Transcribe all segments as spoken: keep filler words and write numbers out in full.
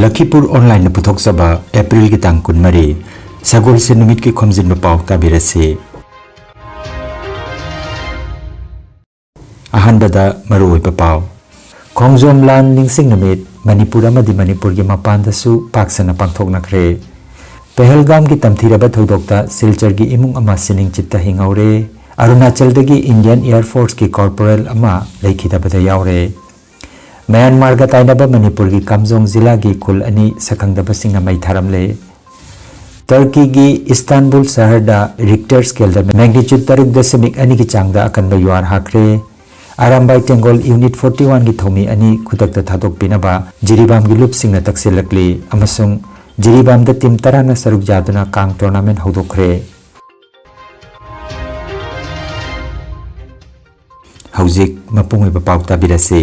ꯂꯈꯤꯄꯨꯔ ꯑꯣꯟꯂꯥꯏꯟꯅ ꯄꯨꯊꯣꯛꯆꯕ ꯑꯦꯄ꯭ꯔꯤꯜꯒꯤ ꯇꯥꯡ ꯀꯨꯟꯃꯔꯤ, ꯁꯒꯣꯜꯁꯦꯟ ꯅꯨꯃꯤꯠꯀꯤ ꯈꯣꯝꯖꯤꯟꯕ ꯄꯥꯎ ꯇꯥꯕꯤꯔꯁꯤ꯫ ꯑꯍꯥꯟꯕꯗ ꯃꯔꯨꯑꯣꯏꯕ ꯄꯥꯎ꯫ ꯈꯣꯡꯖꯣꯝ ꯂꯥꯟ ꯅꯤꯡꯁꯤꯡ ꯅꯨꯃꯤꯠ ꯃꯅꯤꯄꯨꯔ ꯑꯃꯗꯤ ꯃꯅꯤꯄꯨꯔꯒꯤ ꯃꯄꯥꯟꯗꯁꯨ ꯄꯥꯛ ꯁꯟꯅ ꯄꯥꯡꯊꯣꯛꯅꯈ꯭ꯔꯦ꯫ ꯄꯦꯍꯜꯒꯥꯝꯒꯤ ꯇꯝꯊꯤꯔꯕ ꯊꯧꯗꯣꯛꯇ ꯁꯤꯜꯆꯔꯒꯤ ꯏꯃꯨꯡ ꯑꯃ ꯁꯤꯅꯤꯡ ꯆꯤꯠꯇ ꯍꯤꯡꯍꯧꯔꯦ꯫ ꯑꯔꯨꯅꯥꯆꯜꯗꯒꯤ ꯏꯟꯗꯤꯌꯟ ꯑꯦꯌꯔ ꯐꯣꯔꯁꯀꯤ ꯀꯣꯔꯄꯣꯔꯦꯜ ꯑꯃ ꯂꯩꯈꯤꯗꯕꯗ ꯌꯥꯎꯔꯦ꯫ ꯃ꯭ꯌꯥꯟꯃꯥꯔꯒ ꯇꯥꯏꯅꯕ ꯃꯅꯤꯄꯨꯔꯒꯤ ꯀꯥꯝꯖꯣꯡ ꯖꯤꯂꯥꯒꯤ ꯈꯨꯜ ꯑꯅꯤ ꯁꯛꯈꯪꯗꯕꯁꯤꯡꯅ ꯃꯩ ꯊꯥꯔꯝꯂꯦ꯫ ꯇꯔꯀꯤꯒꯤ ꯏꯁꯇꯥꯟꯕꯨꯜ ꯁꯍꯔꯗ ꯔꯤꯛꯇꯔ ꯁ꯭ꯀꯦꯜꯗ ꯃꯦꯒꯅꯤꯆꯨꯠ ꯇꯔꯨꯛ ꯗꯁꯃꯤꯛ ꯑꯅꯤꯒꯤ ꯆꯥꯡꯗ ꯑꯀꯟꯕ ꯌꯨꯍꯥꯔ ꯍꯥꯈ꯭ꯔꯦ꯫ ꯑꯔꯥꯝꯕꯥꯏ ꯇꯦꯡꯒꯣꯜ ꯌꯨꯅꯤꯠ ꯐꯣꯔꯇꯤ ꯋꯥꯟꯒꯤ ꯊꯧꯃꯤ ꯑꯅꯤ ꯈꯨꯗꯛꯇ ꯊꯥꯗꯣꯛꯄꯤꯅꯕ ꯖꯤꯔꯤꯕꯥꯝꯒꯤ ꯂꯨꯞꯁꯤꯡꯅ ꯇꯛꯁꯤꯜꯂꯛꯂꯤ ꯑꯃꯁꯨꯡ ꯖꯤꯔꯤꯕꯥꯝꯗ ꯇꯤꯝ ꯇꯔꯥꯅ ꯁꯔꯨꯛ ꯌꯥꯗꯨꯅ ꯀꯥꯡ ꯇꯣꯔꯅꯥꯃꯦꯟ ꯍꯧꯗꯣꯛꯈ꯭ꯔꯦ꯫ ꯍꯧꯖꯤꯛ ꯃꯄꯨꯡ ꯑꯣꯏꯕ ꯄꯥꯎ ꯇꯥꯕꯤꯔꯁꯤ꯫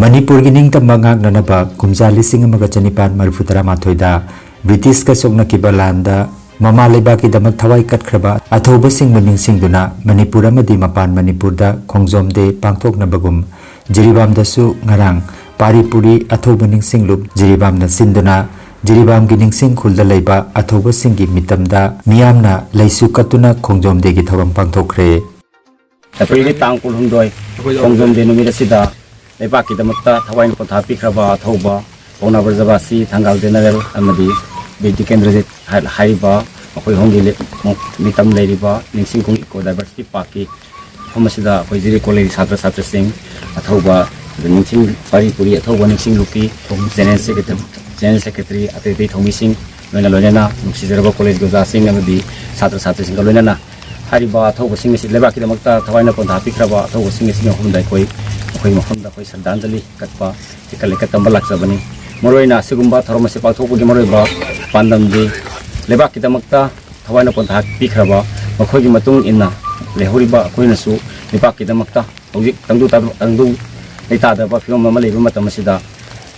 ꯃꯅꯤꯄꯨꯔꯒꯤ ꯅꯤꯡꯇꯝꯕ ꯉꯥꯛꯅꯅꯕ ꯀꯨꯝꯖꯥ ꯂꯤꯁꯤꯡ ꯑꯃꯒ ꯆꯅꯤꯄꯥꯟ ꯃꯔꯤꯐꯨ ꯇꯔꯥꯃꯥꯊꯣꯏꯗ ꯕ꯭ꯔꯤꯇꯤꯁꯀ ꯁꯣꯛꯅꯈꯤꯕ ꯂꯥꯟꯗ ꯃꯃꯥ ꯂꯩꯕꯥꯛꯀꯤꯗꯃꯛ ꯊꯋꯥꯏ ꯀꯠꯈ꯭ꯔꯕ ꯑꯊꯧꯕꯁꯤꯡꯕꯨ ꯅꯤꯡꯁꯤꯡꯗꯨꯅ ꯃꯅꯤꯄꯨꯔ ꯑꯃꯗꯤ ꯃꯄꯥꯟ ꯃꯅꯤꯄꯨꯔꯗ ꯈꯣꯡꯖꯣꯝ ꯗꯦ ꯄꯥꯡꯊꯣꯛꯅꯕꯒꯨꯝ ꯖꯤꯔꯤꯕꯥꯝꯗꯁꯨ ꯉꯔꯥꯡ ꯄꯥꯔꯤ ꯄꯨꯔꯤ ꯑꯊꯧꯕ ꯅꯤꯡꯁꯤꯡ ꯂꯨꯞ ꯖꯤꯔꯤꯕꯥꯝꯅ ꯁꯤꯟꯗꯨꯅ ꯖꯤꯔꯤꯕꯥꯝꯒꯤ ꯅꯤꯡꯁꯤꯡ ꯈꯨꯜꯗ ꯂꯩꯕ ꯑꯊꯧꯕꯁꯤꯡꯒꯤ ꯃꯤꯇꯝꯗ ꯃꯤꯌꯥꯝꯅ ꯂꯩꯁꯨ ꯀꯠꯇꯨꯅ ꯈꯣꯡꯖꯣꯝ ꯗꯦꯒꯤ ꯊꯧꯔꯝ ꯄꯥꯡꯊꯣꯛꯈ꯭ꯔꯦ꯫ ꯑꯦꯄ꯭ꯔꯤꯜꯒꯤ ꯇꯥꯡ ꯀꯨꯟꯍꯨꯝꯗꯣꯏ, ꯈꯣꯡꯖꯣꯝ ꯗꯦ ꯅꯨꯃꯤꯠ ꯑꯁꯤꯗ ꯂꯩꯕꯥꯛꯀꯤꯗꯃꯛꯇ ꯊꯋꯥꯏ ꯄꯣꯟꯊꯥ ꯄꯤꯈ꯭ꯔꯕ ꯑꯊꯧꯕ ꯄꯥꯎꯅꯥ ꯕ꯭ꯔꯖꯕꯥꯁꯤ, ꯊꯪꯒꯥꯜ ꯖꯦꯅꯔꯦꯜ ꯑꯃꯗꯤ ꯕꯤꯔ ꯇꯤꯀꯦꯟꯗ꯭ꯔꯖꯤꯠ ꯍꯥꯏ-, ꯍꯥꯏꯔꯤꯕ ꯃꯈꯣꯏ ꯑꯍꯨꯝꯒꯤ ꯂꯦ-, ꯃꯤꯇꯝ ꯂꯩꯔꯤꯕ ꯅꯤꯡꯁꯤꯡ ꯈꯨꯜ ꯏꯀꯣ ꯗꯥꯏꯚꯔꯁꯤꯇꯤ ꯄꯥꯔꯛꯀꯤ ꯃꯐꯝ ꯑꯁꯤꯗ ꯑꯩꯈꯣꯏ ꯖꯤꯔꯤ ꯀꯣꯂꯦꯖ ꯁꯥꯇ꯭ꯔ ꯁꯥꯇ꯭ꯔꯤꯁꯤꯡ, ꯑꯊꯧꯕ ꯅꯤꯡꯁꯤꯡ ꯄꯥꯔꯤ ꯄꯨꯔꯤ ꯑꯊꯧꯕ ꯅꯤꯡꯁꯤꯡ ꯂꯨꯞꯀꯤ ꯖꯦꯅꯔꯦꯜ ꯁꯦꯀ꯭ꯔꯦꯇꯔꯤ, ꯖꯦꯅꯔꯦꯜ ꯁꯦꯀ꯭ꯔꯦꯇꯔꯤ, ꯑꯇꯩ ꯑꯇꯩ ꯊꯧꯃꯤꯁꯤꯡ, ꯂꯣꯏꯅ ꯂꯣꯏꯅꯅ ꯅꯨꯡꯁꯤꯖꯔꯕ ꯀꯣꯂꯦꯖꯒꯤ ꯑꯣꯖꯥꯁꯤꯡ ꯑꯃꯗꯤ ꯁꯥꯇ꯭ꯔ ꯁꯥꯇ꯭ꯔꯤꯁꯤꯡꯒ ꯂꯣꯏꯅꯅ ꯍꯥꯏꯔꯤꯕ ꯑꯊꯧꯕꯁꯤꯡ ꯑꯁꯤ, ꯂꯩꯕꯥꯛꯀꯤꯗꯃꯛꯇ ꯊꯋꯥꯏꯅ ꯄꯣꯟꯊꯥ ꯄꯤꯈ꯭ꯔꯕ ꯑꯊꯧꯕꯁꯤꯡ ꯑꯁꯤꯒꯤ ꯃꯐꯝꯗ ꯑꯩꯈꯣꯏ, ꯑꯩꯈꯣꯏꯒꯤ ꯃꯐꯝꯗ ꯑꯩꯈꯣꯏ ꯁ꯭ꯔꯗꯥꯟꯖꯂꯤ ꯀꯠꯄ, ꯏꯀꯠ ꯂꯩꯀꯠ ꯇꯝꯕ ꯂꯥꯛꯆꯕꯅꯤ꯫ ꯃꯔꯨꯑꯣꯏꯅ ꯑꯁꯤꯒꯨꯝꯕ ꯊꯧꯔꯝ ꯑꯁꯤ ꯄꯥꯡꯊꯣꯛꯄꯒꯤ ꯃꯔꯨꯑꯣꯏꯕ ꯄꯥꯟꯗꯝꯗꯤ ꯂꯩꯕꯥꯛꯀꯤꯗꯃꯛꯇ ꯊꯋꯥꯏꯅ ꯄꯣꯟꯊꯥ ꯄꯤꯈ꯭ꯔꯕ ꯃꯈꯣꯏꯒꯤ ꯃꯇꯨꯡ ꯏꯟꯅ ꯂꯩꯍꯧꯔꯤꯕ ꯑꯩꯈꯣꯏꯅꯁꯨ ꯂꯩꯕꯥꯛꯀꯤꯗꯃꯛꯇ ꯍꯧꯖꯤꯛ ꯇꯪꯗꯨ ꯇꯥ-, ꯇꯪꯗꯨ ꯂꯩꯇꯥꯗꯕ ꯐꯤꯕꯝ ꯑꯃ ꯂꯩꯕ ꯃꯇꯝ ꯑꯁꯤꯗ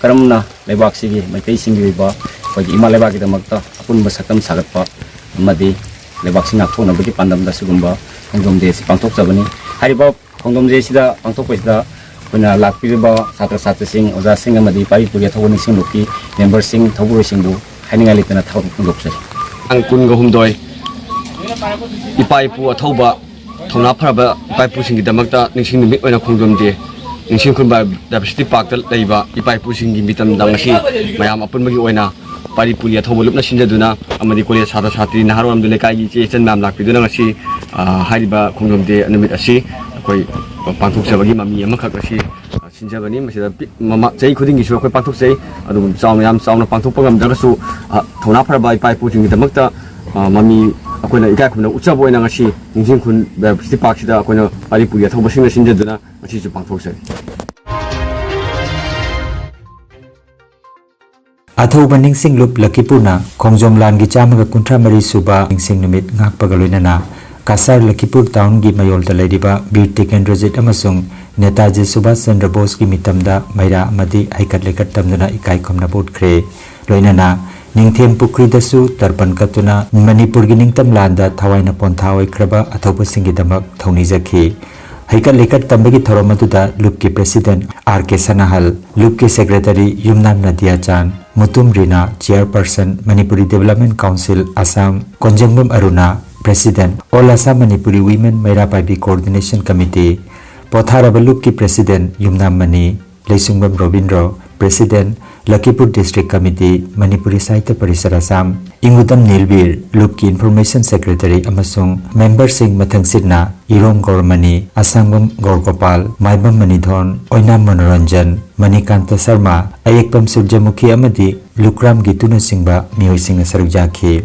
ꯀꯔꯝꯅ ꯂꯩꯕꯥꯛꯁꯤꯒꯤ ꯃꯩꯇꯩꯁꯤꯡꯒꯤ ꯑꯣꯏꯕ ꯑꯩꯈꯣꯏꯒꯤ ꯏꯃꯥ ꯂꯩꯕꯥꯛꯀꯤꯗꯃꯛꯇ ꯑꯄꯨꯟꯕ ꯁꯛꯇꯝ ꯁꯥꯒꯠꯄ ꯑꯃꯗꯤ ꯂꯩꯕꯥꯛꯁꯤ ꯉꯥꯛꯊꯣꯛꯅꯕꯒꯤ ꯄꯥꯟꯗꯝꯗ ꯑꯁꯤꯒꯨꯝꯕ ꯈꯣꯡꯖꯣꯝ ꯗꯦ ꯑꯁꯤ ꯄꯥꯡꯊꯣꯛꯆꯕꯅꯤ꯫ ꯍꯥꯏꯔꯤꯕ ꯈꯣꯡꯖꯣꯝ ꯗꯦ ꯑꯁꯤꯗ ꯄꯥꯡꯊꯣꯛꯄꯁꯤꯗ ꯑꯩꯈꯣꯏꯅ ꯂꯥꯛꯄꯤꯔꯤꯕ ꯁꯥꯇ꯭ꯔ ꯁꯥꯇ꯭ꯔꯤꯁꯤꯡ, ꯑꯣꯖꯥꯁꯤꯡ ꯑꯃꯗꯤ ꯄꯥꯔꯤ ꯄꯨꯔꯤ ꯑꯊꯧꯕ ꯅꯤꯡꯁꯤꯡ ꯂꯨꯞꯀꯤ ꯃꯦꯝꯕꯔꯁꯤꯡ, ꯊꯧꯕꯨꯔꯣꯏꯁꯤꯡꯕꯨ ꯍꯥꯏꯅꯤꯡꯉꯥꯏ ꯂꯩꯇꯅ ꯊꯥꯒꯠꯄ ꯐꯣꯡꯗꯣꯛꯆꯔꯤ꯫ ꯇꯥꯡ ꯀꯨꯟꯒ ꯍꯨꯝꯗꯣꯏ, ꯏꯄꯥ ꯏꯄꯨ ꯑꯊꯧꯕ, ꯊꯧꯅꯥ ꯐꯔꯕ ꯏꯄꯥ ꯏꯄꯨꯁꯤꯡꯒꯤꯗꯃꯛꯇ ꯅꯤꯡꯁꯤꯡ ꯅꯨꯃꯤꯠ ꯑꯣꯏꯅ ꯈꯣꯡꯖꯣꯝ ꯗꯦ ꯅꯤꯡꯁꯤꯡ ꯈꯨꯟꯕ ꯗꯥꯏꯕꯔꯁꯤꯇꯤ ꯄꯥꯔꯛꯇ ꯂꯩꯕ ꯏꯄꯥ ꯏꯄꯨꯁꯤꯡꯒꯤ ꯃꯤꯇꯝꯗ ꯉꯁꯤ ꯃꯌꯥꯝ ꯑꯄꯨꯟꯕꯒꯤ ꯑꯣꯏꯅ ꯄꯥꯔꯤ ꯄꯨꯔꯤ ꯑꯊꯧꯕ ꯂꯨꯞꯅ ꯁꯤꯟꯖꯗꯨꯅ ꯑꯃꯗꯤ ꯀꯣꯂꯦꯖ ꯁꯥꯇ꯭ꯔ ꯁꯥꯇ꯭ꯔꯤ, ꯅꯍꯥꯔꯣꯜ ꯑꯃꯗꯤ ꯂꯩꯀꯥꯏꯒꯤ ꯏꯆꯦ ꯏꯆꯟ ꯃꯌꯥꯝ ꯂꯥꯛꯄꯤꯗꯨꯅ ꯉꯁꯤ, ꯑ, ꯍꯥꯏꯔꯤꯕ ꯈꯣꯡꯖꯣꯝ ꯗꯦ ꯅꯨꯃꯤꯠ ꯑꯁꯤ ꯑꯩꯈꯣꯏ ꯄꯥꯡꯊꯣꯛꯆꯕꯒꯤ ꯃꯃꯤ ꯑꯃꯈꯛ ꯉꯁꯤ, ꯑ, ꯁꯤꯟꯖꯕꯅꯤ꯫ ꯃꯁꯤꯗ ꯄꯤꯛ-, ꯃꯃꯥ-, ꯆꯍꯤ ꯈꯨꯗꯤꯡꯒꯤꯁꯨ ꯑꯩꯈꯣꯏ ꯄꯥꯡꯊꯣꯛꯆꯩ꯫ ꯑꯗꯨꯕꯨ ꯆꯥꯎꯅ, ꯌꯥꯝ ꯆꯥꯎꯅ ꯄꯥꯡꯊꯣꯛꯄ ꯉꯝꯗ꯭ꯔꯒꯁꯨ, ꯑ, ꯊꯧꯅꯥ ꯐꯔꯕ ꯏꯄꯥ ꯏꯄꯨꯁꯤꯡꯒꯤꯗꯃꯛꯇ, ꯑ, ꯃꯃꯤ ꯑꯩꯈꯣꯏꯅ ꯏꯀꯥꯏ ꯈꯨꯝꯅ ꯎꯠꯆꯕ ꯑꯣꯏꯅ ꯉꯁꯤ ꯅꯤꯡꯁꯤꯡ ꯈꯨꯟ ꯗꯥꯏꯕꯔꯁꯤꯇꯤ ꯄꯥꯔꯛꯁꯤꯗ ꯑꯩꯈꯣꯏꯅ ꯄꯥꯔꯤ ꯄꯨꯔꯤ ꯑꯊꯧꯕꯁꯤꯡꯅ ꯁꯤꯟꯖꯗꯨꯅ ꯉꯁꯤꯁꯨ ꯄꯥꯡꯊꯣꯛꯆꯔꯤ꯫ ꯑꯊꯧꯕ ꯅꯤꯡꯁꯤꯡ ꯂꯨꯞ ꯂꯈꯤꯄꯨꯔꯅ ꯈꯣꯡꯖꯣꯝ ꯂꯥꯟꯒꯤ ꯆꯥꯝꯃꯒ ꯀꯨꯟꯊ꯭ꯔꯥ ꯃꯔꯤ ꯁꯨꯕ ꯅꯤꯡꯁꯤꯡ ꯅꯨꯃꯤꯠ ꯉꯥꯛꯄꯒ ꯂꯣꯏꯅꯅ ꯀꯁꯥꯔ ꯂꯈꯤꯄꯨꯔ ꯇꯥꯎꯟꯒꯤ ꯃꯌꯣꯜꯗ ꯂꯩꯔꯤꯕ ꯕꯤꯔ ꯇꯤꯀꯦꯟꯗ꯭ꯔꯖꯤꯠ ꯑꯃꯁꯨꯡ ꯅꯦꯇꯥꯖꯤ ꯁꯨꯚꯥꯁ ꯆꯟꯗ꯭ꯔ ꯕꯣꯁꯀꯤ ꯃꯤꯇꯝꯗ ꯃꯩꯔꯥ ꯑꯃꯗꯤ ꯍꯩꯀꯠ ꯂꯩꯀꯠ ꯇꯝꯗꯨꯅ ꯏꯀꯥꯏ ꯈꯨꯝꯅꯕ ꯎꯠꯈ꯭ꯔꯦ꯫ ꯂꯣꯏꯅꯅ ꯅꯤꯡꯊꯦꯝ ꯄꯨꯈ꯭ꯔꯤꯗꯁꯨ ꯇꯔꯄꯟ ꯀꯠꯇꯨꯅ ꯃꯅꯤꯄꯨꯔꯒꯤ ꯅꯤꯡꯇꯝ ꯂꯥꯟꯗ ꯊꯋꯥꯏꯅ ꯄꯣꯟꯊꯥ ꯑꯣꯏꯈ꯭ꯔꯕ ꯑꯊꯧꯕꯁꯤꯡꯒꯤꯗꯃꯛ ꯊꯧꯅꯤꯖꯈꯤ꯫ ꯍꯩꯀꯠ ꯂꯩꯀꯠ ꯇꯝꯕꯒꯤ ꯊꯧꯔꯝ ꯑꯗꯨꯗ ꯂꯨꯞꯀꯤ ꯄ꯭ꯔꯦꯁꯤꯗꯦꯟꯠ ꯑꯥꯔ ꯀꯦ ꯁꯅꯥꯍꯜ, ꯂꯨꯞꯀꯤ secretary Yumnam Nadiyachan, Mutum Rina, chairperson, Manipuri development council Assam, Konjengbam Aruna, president, all Assam Manipuri women Meira Paibi coordination committee, ꯄꯣꯊꯥꯔꯕ ꯂꯨꯞꯀꯤ president Yumnam Mani, Leishangbam Robindro, president, Lakhipur district committee, Manipuri Sahitya Parishad Assam, Ingudam Nilbir, ꯂꯨꯞꯀꯤ ꯏꯟꯐꯣꯔꯃꯦꯁꯟ ꯁꯦꯀ꯭ꯔꯦꯇꯔꯤ ꯑꯃꯁꯨꯡ ꯃꯦꯝꯕꯔꯁꯤꯡ ꯃꯊꯪꯁꯤꯠꯅ ꯏꯔꯣꯝ ꯒꯧꯔꯃꯅꯤ, ꯑꯁꯥꯡꯕꯝ ꯒꯧꯔꯒꯣꯄꯥꯜ, ꯃꯥꯏꯕꯝ ꯃꯅꯤꯊꯣꯟ, ꯑꯣꯏꯅꯥꯝ ꯃꯅꯣꯔꯟꯖꯟ, ꯃꯅꯤꯀꯥꯟꯇ ꯁꯔꯃ, ꯑꯌꯦꯛꯄꯝ ꯁꯨꯔꯖꯃꯨꯈꯤ ꯑꯃꯗꯤ ꯂꯨꯀ꯭ꯔꯥꯝꯒꯤ ꯇꯨꯅꯆꯤꯡꯕ ꯃꯤꯑꯣꯏꯁꯤꯡꯅ ꯁꯔꯨꯛ ꯌꯥꯈꯤ꯫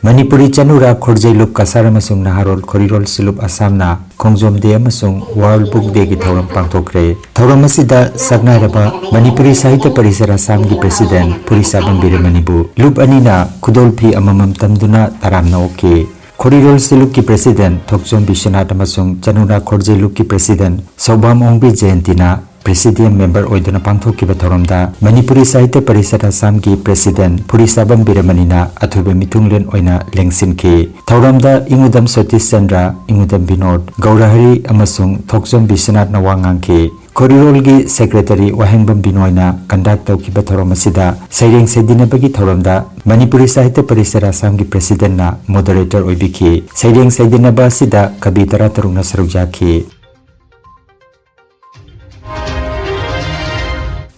ꯃꯅꯤꯄꯨꯔꯤ ꯆꯅꯨꯔꯥ ꯈꯣꯔꯖꯩ ꯂꯨꯞ ꯀꯁꯥꯔ ꯑꯃꯁꯨꯡ ꯅꯍꯥꯔꯣꯜ ꯈꯣꯔꯤꯔꯣꯜ ꯁꯤꯂꯨꯞ ꯑꯁꯥꯝꯅ ꯈꯣꯡꯖꯣꯝ ꯗꯦ ꯑꯃꯁꯨꯡ ꯋꯥꯔꯜ ꯕꯨꯛ ꯗꯦꯒꯤ ꯊꯧꯔꯝ ꯄꯥꯡꯊꯣꯛꯈ꯭ꯔꯦ꯫ ꯊꯧꯔꯝ ꯑꯁꯤꯗ ꯁꯛꯅꯥꯏꯔꯕ ꯃꯅꯤꯄꯨꯔꯤ ꯁꯥꯍꯤꯇ꯭ꯌ ꯄꯔꯤꯁꯠ ꯑꯁꯥꯝꯒꯤ ꯄ꯭ꯔꯦꯁꯤꯗꯦꯟꯠ ꯐꯨꯔꯤꯁꯥꯕꯝ ꯕꯤꯔꯃꯅꯤꯕꯨ ꯂꯨꯞ ꯑꯅꯤꯅ ꯈꯨꯗꯣꯜ ꯐꯤ ꯑꯃꯃꯝ ꯇꯝꯗꯨꯅ ꯇꯔꯥꯝꯅ ꯑꯣꯛꯈꯤ꯫ ꯈꯣꯔꯤꯔꯣꯜ ꯁꯤꯂꯨꯞꯀꯤ ꯄ꯭ꯔꯦꯁꯤꯗꯦꯟꯠ ꯊꯣꯛꯆꯣꯝ ꯕꯤꯁ꯭ꯋꯅꯥꯊ ꯑꯃꯁꯨꯡ ꯆꯅꯨꯔꯥ ꯈꯣꯔꯖꯩ ꯂꯨꯞꯀꯤ ꯄ꯭ꯔꯦꯁꯤꯗꯦꯟꯠ ꯁꯧꯕꯥꯝ ꯑꯣꯡꯕꯤ ꯖꯌꯟꯇꯤꯅ Presidium member ꯑꯣꯏꯗꯨꯅ ꯄꯥꯡꯊꯣꯛꯈꯤꯕ ꯊꯧꯔꯝꯗ ꯃꯅꯤꯄꯨꯔꯤ ꯁꯥꯍꯤꯇ꯭ꯌ ꯄꯔꯤꯁꯠ ꯑꯁꯥꯝꯒꯤ president ꯐꯨꯔꯤꯁꯥꯕꯝ ꯕꯤꯔꯃꯅꯤꯅ ꯑꯊꯣꯏꯕ ꯃꯤꯊꯨꯡꯂꯦꯟ ꯑꯣꯏꯅ ꯂꯦꯡꯁꯤꯟꯈꯤ꯫ ꯊꯧꯔꯝꯗ ꯏꯉꯨꯗꯝ ꯁꯇꯤꯁ ꯆꯟꯗ꯭ꯔ, ꯏꯉꯨꯗꯝ ꯕꯤꯅꯣꯗ, ꯒꯧꯔꯍꯔꯤ ꯑꯃꯁꯨꯡ ꯊꯣꯛꯆꯣꯝ ꯕꯤꯁ꯭ꯋꯅꯥꯊꯅ ꯋꯥ ꯉꯥꯡꯈꯤ꯫ ꯈꯣꯔꯤꯔꯣꯜꯒꯤ secretary ꯋꯥꯍꯦꯡꯕꯝ ꯕꯤꯅꯣꯏꯅ conduct ꯇꯧꯈꯤꯕ ꯊꯧꯔꯝ ꯑꯁꯤꯗ ꯁꯩꯔꯦꯡ ꯁꯩꯗꯤꯟꯅꯕꯒꯤ ꯊꯧꯔꯝꯗ ꯃꯅꯤꯄꯨꯔꯤ ꯁꯥꯍꯤꯇ꯭ꯌ ꯄꯔꯤꯁꯠ ꯑꯁꯥꯝꯒꯤ presidentꯅ moderator ꯑꯣꯏꯕꯤꯈꯤ꯫ ꯁꯩꯔꯦꯡ ꯁꯩꯗꯤꯟꯅꯕ ꯑꯁꯤꯗ ꯀꯕꯤ ꯇꯔꯥꯇꯔꯨꯛꯅ ꯁꯔꯨꯛ ꯌꯥꯈꯤ꯫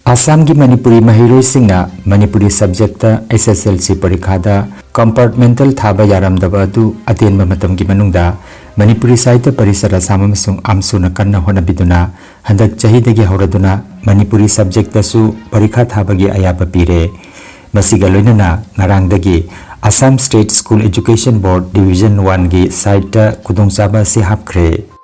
ꯑꯁꯥꯝꯒꯤ ꯃꯅꯤꯄꯨꯔꯤ ꯃꯍꯩꯔꯣꯏꯁꯤꯡꯅ Manipuri subjectꯇ H S L C ꯄꯔꯤꯈꯥꯗ compartmental ꯊꯥꯕ ꯌꯥꯔꯝꯗꯕ ꯑꯗꯨ ꯑꯇꯦꯟꯕ ꯃꯇꯝꯒꯤ ꯃꯅꯨꯡꯗ ꯃꯅꯤꯄꯨꯔꯤ ꯁꯥꯍꯤꯇ꯭ꯌ ꯄꯔꯤꯁꯠ ꯑꯁꯥꯝ ꯑꯃꯁꯨꯡ ꯑꯝꯁꯨꯅ ꯀꯟꯅ ꯍꯣꯠꯅꯕꯤꯗꯨꯅ ꯍꯟꯗꯛ ꯆꯍꯤꯗꯒꯤ ꯍꯧꯔꯗꯨꯅ ꯃꯅꯤꯄꯨꯔꯤ subjectꯇꯁꯨ ꯄꯔꯤꯈꯥ ꯊꯥꯕꯒꯤ ꯑꯌꯥꯕ ꯄꯤꯔꯦ꯫ ꯃꯁꯤꯒ ꯂꯣꯏꯅꯅ ꯉꯔꯥꯡꯗꯒꯤ Assam State School Education Board Division oneꯒꯤ siteꯇ ꯈꯨꯗꯣꯡꯆꯥꯕ ꯑꯁꯤ ꯍꯥꯞꯈ꯭ꯔꯦ꯫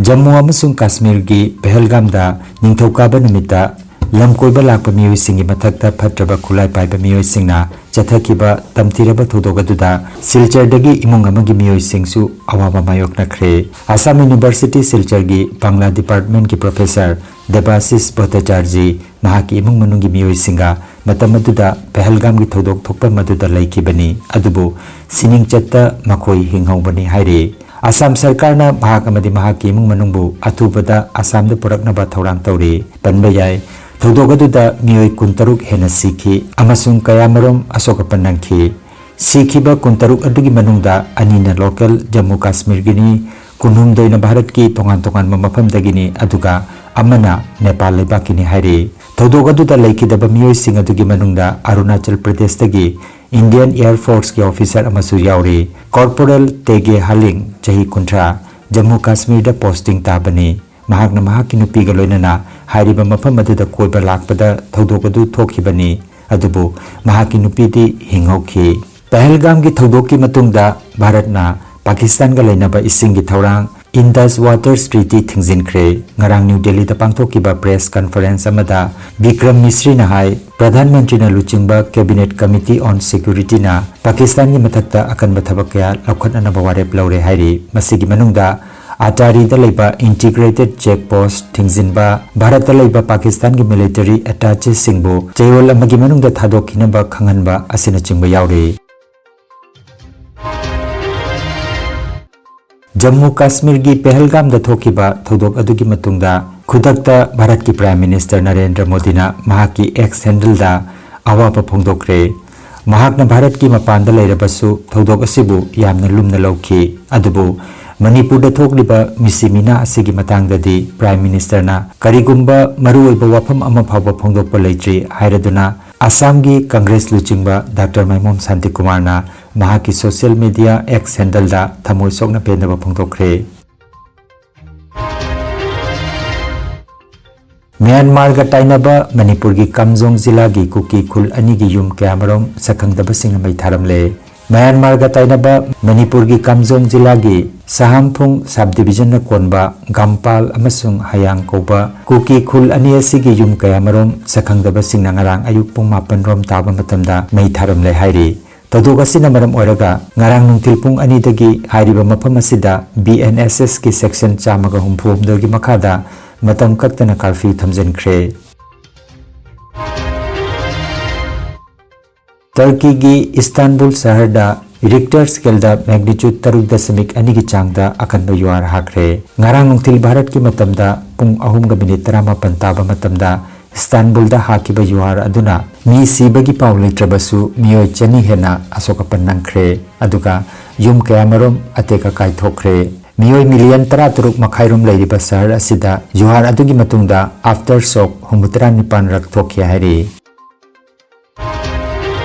ꯖꯝꯃꯨ ꯑꯃꯁꯨꯡ ꯀꯥꯁꯃꯤꯔꯒꯤ ꯄꯍꯜꯒꯥꯝꯗ ꯅꯤꯡꯊꯧꯀꯥꯕ ꯅꯨꯃꯤꯠꯇ ꯂꯝꯀꯣꯏꯕ ꯂꯥꯛꯄ ꯃꯤꯑꯣꯏꯁꯤꯡꯒꯤ ꯃꯊꯛꯇ ꯐꯠꯇ꯭ꯔꯕ ꯈꯨꯠꯂꯥꯏ ꯄꯥꯏꯕ ꯃꯤꯑꯣꯏꯁꯤꯡꯅ ꯆꯠꯊꯈꯤꯕ ꯇꯝꯊꯤꯔꯕ ꯊꯧꯗꯣꯛ ꯑꯗꯨꯗ ꯁꯤꯜꯆꯔꯗꯒꯤ ꯏꯃꯨꯡ ꯑꯃꯒꯤ ꯃꯤꯑꯣꯏꯁꯤꯡꯁꯨ ꯑꯋꯥꯕ ꯃꯥꯌꯣꯛꯅꯈ꯭ꯔꯦ꯫ ꯑꯁꯥꯝ University ꯁꯤꯜꯆꯔꯒꯤ ꯕꯪꯂꯥ departmentꯀꯤ professor ꯗꯦꯕꯥꯁꯤꯁ ꯚꯠꯇꯥꯆꯥꯔꯖꯤ ꯃꯍꯥꯛꯀꯤ ꯏꯃꯨꯡ ꯃꯅꯨꯡꯒꯤ ꯃꯤꯑꯣꯏꯁꯤꯡꯒ ꯃꯇꯝ ꯑꯗꯨꯗ ꯄꯍꯜꯒꯥꯝꯒꯤ ꯊꯧꯗꯣꯛ ꯊꯣꯛꯐꯝ ꯑꯗꯨꯗ ꯂꯩꯈꯤꯕꯅꯤ, ꯑꯗꯨꯕꯨ ꯁꯤꯅꯤꯡꯆꯠꯇ ꯃꯈꯣꯏ ꯍꯤꯡꯍꯧꯕꯅꯤ ꯍꯥꯏꯔꯤ꯫ ꯑꯁꯥꯝ ꯁꯔꯀꯥꯔꯅ ꯃꯍꯥꯛ ꯑꯃꯗꯤ ꯃꯍꯥꯛꯀꯤ ꯏꯃꯨꯡ ꯃꯅꯨꯡꯕꯨ ꯑꯊꯨꯕꯗ ꯑꯁꯥꯝꯗ ꯄꯨꯔꯛꯅꯕ ꯊꯧꯔꯥꯡ ꯇꯧꯔꯤ꯫ ꯄꯟꯕ ꯌꯥꯏ, ꯊꯧꯗꯣꯛ ꯑꯗꯨꯗ ꯃꯤꯑꯣꯏ ꯀꯨꯟꯇꯔꯨꯛ ꯍꯦꯟꯅ ꯁꯤꯈꯤ ꯑꯃꯁꯨꯡ ꯀꯌꯥꯃꯔꯨꯝ ꯑꯁꯣꯛ ꯑꯄꯟ ꯅꯪꯈꯤ꯫ ꯁꯤꯈꯤꯕ ꯀꯨꯟꯇꯔꯨꯛ ꯑꯗꯨꯒꯤ ꯃꯅꯨꯡꯗ ꯑꯅꯤꯅ local ꯖꯝꯃꯨ ꯀꯥꯁꯃꯤꯔꯒꯤꯅꯤ, ꯀꯨꯟꯍꯨꯝꯗꯣꯏꯅ ꯚꯥꯔꯠꯀꯤ ꯇꯣꯉꯥꯟ ꯇꯣꯉꯥꯟꯕ ꯃꯐꯝꯗꯒꯤꯅꯤ, ꯑꯗꯨꯒ ꯑꯃꯅ ꯅꯦꯄꯥꯜ ꯂꯩꯕꯥꯛꯀꯤꯅꯤ ꯍꯥꯏꯔꯤ꯫ ꯊꯧꯗꯣꯛ ꯑꯗꯨꯗ ꯂꯩꯈꯤꯗꯕ ꯃꯤꯑꯣꯏꯁꯤꯡ ꯑꯗꯨꯒꯤ ꯃꯅꯨꯡꯗ ꯑꯔꯨꯅꯥꯆꯜ ꯄ꯭ꯔꯗꯦꯁꯇꯒꯤ Indian Air Forceꯀꯤ officer ꯑꯃꯁꯨ ꯌꯥꯎꯔꯤ꯫ Corporal ꯇꯦꯒꯦ ꯍꯥꯂꯤꯡ, ꯆꯍꯤ ꯀꯨꯟꯊ꯭ꯔꯥ, ꯖꯝꯃꯨ ꯀꯥꯁꯃꯤꯔꯗ posting ꯇꯥꯕꯅꯤ꯫ ꯃꯍꯥꯛꯅ ꯃꯍꯥꯛꯀꯤ ꯅꯨꯄꯤꯒ ꯂꯣꯏꯅꯅ ꯍꯥꯏꯔꯤꯕ ꯃꯐꯝ ꯑꯗꯨꯗ ꯀꯣꯏꯕ ꯂꯥꯛꯄꯗ ꯊꯧꯗꯣꯛ ꯑꯗꯨ ꯊꯣꯛꯈꯤꯕꯅꯤ, ꯑꯗꯨꯕꯨ ꯃꯍꯥꯛꯀꯤ ꯅꯨꯄꯤꯗꯤ ꯍꯤꯡꯍꯧꯈꯤ꯫ ꯄꯍꯜꯒꯥꯝꯒꯤ ꯊꯧꯗꯣꯛꯀꯤ ꯃꯇꯨꯡꯗ ꯚꯥꯔꯠꯅ ꯄꯥꯀꯤꯁꯇꯥꯟꯒ ꯂꯩꯅꯕ ꯏꯁꯤꯡꯒꯤ ꯊꯧꯔꯥꯡ Indus Waters Treaty ꯊꯤꯡꯖꯤꯟꯈ꯭ꯔꯦ꯫ ꯉꯔꯥꯡ ꯅ꯭ꯌꯨ ꯗꯦꯜꯂꯤꯗ ꯄꯥꯡꯊꯣꯛꯈꯤꯕ press conference ꯑꯃꯗ ꯕꯤꯀ꯭ꯔꯝ ꯃꯤꯁ꯭ꯔꯤꯅ ꯍꯥꯏ, ꯄ꯭ꯔꯙꯥꯟ ꯃꯟꯇ꯭ꯔꯤꯅ ꯂꯨꯆꯤꯡꯕ Cabinet Committee on Securityꯅ ꯄꯥꯀꯤꯁꯇꯥꯟꯒꯤ ꯃꯊꯛꯇ ꯑꯀꯟꯕ ꯊꯕꯛ ꯀꯌꯥ ꯂꯧꯈꯠꯅꯅꯕ ꯋꯥꯔꯦꯞ ꯂꯧꯔꯦ ꯍꯥꯏꯔꯤ꯫ ꯃꯁꯤꯒꯤ ꯃꯅꯨꯡꯗ ꯑꯇꯥꯔꯤꯗ ꯂꯩꯕ integrated check post ꯊꯤꯡꯖꯤꯟꯕ, ꯚꯥꯔꯠꯇ ꯂꯩꯕ ꯄꯥꯀꯤꯁꯇꯥꯟꯒꯤ military attacheꯁꯤꯡꯕꯨ ꯆꯌꯣꯜ ꯑꯃꯒꯤ ꯃꯅꯨꯡꯗ ꯊꯥꯗꯣꯛꯈꯤꯅꯕ ꯈꯪꯍꯟꯕ ꯑꯁꯤꯅꯆꯤꯡꯕ ꯌꯥꯎꯔꯤ꯫ ꯖꯝꯃꯨ ꯀꯥꯁꯃꯤꯔꯒꯤ ꯄꯦꯍꯜꯒꯥꯝꯗ ꯊꯣꯛꯈꯤꯕ ꯊꯧꯗꯣꯛ ꯑꯗꯨꯒꯤ ꯃꯇꯨꯡꯗ ꯈꯨꯗꯛꯇ ꯚꯥꯔꯠꯀꯤ Prime Minister ꯅꯔꯦꯟꯗ꯭ꯔ ꯃꯣꯗꯤꯅ ꯃꯍꯥꯛꯀꯤ X handleꯗ ꯑꯋꯥꯕ ꯐꯣꯡꯗꯣꯛꯈ꯭ꯔꯦ꯫ ꯃꯍꯥꯛꯅ ꯚꯥꯔꯠꯀꯤ ꯃꯄꯥꯟꯗ ꯂꯩꯔꯕꯁꯨ ꯊꯧꯗꯣꯛ ꯑꯁꯤꯕꯨ ꯌꯥꯝꯅ ꯂꯨꯝꯅ ꯂꯧꯈꯤ꯫ ꯑꯗꯨꯕꯨ ꯃꯅꯤꯄꯨꯔꯗ ꯊꯣꯛꯂꯤꯕ ꯃꯤꯁꯤ ꯃꯤꯅꯥ ꯑꯁꯤꯒꯤ ꯃꯇꯥꯡꯗꯗꯤ Prime Ministerꯅ ꯀꯔꯤꯒꯨꯝꯕ ꯃꯔꯨꯑꯣꯏꯕ ꯋꯥꯐꯝ ꯑꯃ ꯐꯥꯎꯕ ꯐꯣꯡꯗꯣꯛꯄ ꯂꯩꯇ꯭ꯔꯤ ꯍꯥꯏꯔꯗꯨꯅ ꯑꯁꯥꯝꯒꯤ ꯀꯪꯒ꯭ꯔꯦꯁ ꯂꯨꯆꯤꯡꯕ Doctor ꯃꯥꯏꯃꯣꯝ ꯁꯥꯟꯇꯤꯀꯨꯃꯥꯔꯅ ꯃꯍꯥꯛꯀꯤ social media X handleꯗ ꯊꯃꯣꯏ ꯁꯣꯛꯅ ꯄꯦꯟꯗꯕ ꯐꯣꯡꯗꯣꯛꯈ꯭ꯔꯦ꯫ ꯃ꯭ꯌꯥꯟꯃꯥꯔꯒ ꯇꯥꯏꯅꯕ ꯃꯅꯤꯄꯨꯔꯒꯤ ꯀꯥꯝꯖꯣꯡ ꯖꯤꯂꯥꯒꯤ ꯀꯨꯀꯤ ꯈꯨꯜ ꯑꯅꯤꯒꯤ ꯌꯨꯝ ꯀꯌꯥꯃꯔꯨꯝ ꯁꯛꯈꯪꯗꯕꯁꯤꯡꯅ ꯃꯩ ꯊꯥꯔꯝꯂꯦ꯫ ꯃ꯭ꯌꯥꯟꯃꯥꯔꯒ ꯇꯥꯏꯅꯕ ꯃꯅꯤꯄꯨꯔꯒꯤ ꯀꯥꯝꯖꯣꯡ ꯖꯤꯂꯥꯒꯤ ꯁꯍꯥꯝꯐꯨꯡ sub divisionꯅ ꯀꯣꯟꯕ ꯒꯝꯄꯥꯜ ꯑꯃꯁꯨꯡ ꯍꯌꯥꯡ ꯀꯧꯕ ꯀꯨꯀꯤ ꯈꯨꯜ ꯑꯅꯤ ꯑꯁꯤꯒꯤ ꯌꯨꯝ ꯀꯌꯥꯃꯔꯨꯝ ꯁꯛꯈꯪꯗꯕꯁꯤꯡꯅ ꯉꯔꯥꯡ ꯑꯌꯨꯛ ꯄꯨꯡ ꯃꯥꯄꯟ ꯔꯣꯝ ꯇꯥꯕ ꯃꯇꯝꯗ ꯃꯩ ꯊꯥꯔꯝꯂꯦ ꯍꯥꯏꯔꯤ꯫ ꯊꯧꯗꯣꯛ ꯑꯁꯤꯅ ꯃꯔꯝ ꯑꯣꯏꯔꯒ ꯉꯔꯥꯡ ꯅꯨꯡꯊꯤꯜ ꯄꯨꯡ ꯑꯅꯤꯗꯒꯤ ꯍꯥꯏꯔꯤꯕ ꯃꯐꯝ ꯑꯁꯤꯗ B N S Sꯀꯤ section ꯆꯥꯝꯃꯒ ꯍꯨꯝꯐꯨ ꯍꯨꯝꯗꯣꯏꯒꯤ ꯃꯈꯥꯗ ꯃꯇꯝ ꯀꯛꯇꯅ curfew ꯊꯝꯖꯤꯟꯈ꯭ꯔꯦ꯫ ꯇꯔꯀꯤꯒꯤ ꯏꯁꯇꯥꯟꯕꯨꯜ ꯁꯍꯔꯗ Richter scaleꯗ magnitude ꯇꯔꯨꯛ ꯗꯁꯃꯤꯛ ꯑꯅꯤꯒꯤ ꯆꯥꯡꯗ ꯑꯀꯟꯕ ꯌꯨꯍꯥꯔ ꯍꯥꯈ꯭ꯔꯦ꯫ ꯉꯔꯥꯡ ꯅꯨꯡꯊꯤꯜ ꯚꯥꯔꯠꯀꯤ ꯃꯇꯝꯗ ꯄꯨꯡ ꯑꯍꯨꯝꯒ ꯃꯤꯅꯤꯠ ꯇꯔꯥꯃꯥꯄꯟ ꯇꯥꯕ ꯃꯇꯝꯗ ꯏꯁꯇꯥꯟꯕꯨꯜꯗ ꯍꯥꯈꯤꯕ ꯌꯨꯍꯥꯔ ꯑꯗꯨꯅ ꯃꯤ ꯁꯤꯕꯒꯤ ꯄꯥꯎ ꯂꯩꯇ꯭ꯔꯕꯁꯨ ꯃꯤꯑꯣꯏ ꯆꯅꯤ ꯍꯦꯟꯅ ꯑꯁꯣꯛ ꯑꯄꯟ ꯅꯪꯈ꯭ꯔꯦ꯫ ꯑꯗꯨꯒ ꯌꯨꯝ ꯀꯌꯥꯃꯔꯨꯝ ꯑꯇꯦꯛ ꯑꯀꯥꯏ ꯊꯣꯛꯈ꯭ꯔꯦ꯫ ꯃꯤꯑꯣꯏ ꯃꯤꯂꯤꯌꯟ ꯇꯔꯥꯇꯔꯨꯛ ꯃꯈꯥꯏꯔꯣꯝ ꯂꯩꯔꯤꯕ ꯁꯍꯔ ꯑꯁꯤꯗ ꯌꯨꯍꯥꯔ ꯑꯗꯨꯒꯤ ꯃꯇꯨꯡꯗ aftershock ꯍꯨꯝꯐꯨ ꯇꯔꯥ ꯅꯤꯄꯥꯟ ꯔꯛ ꯊꯣꯛꯈꯤ ꯍꯥꯏꯔꯤ꯫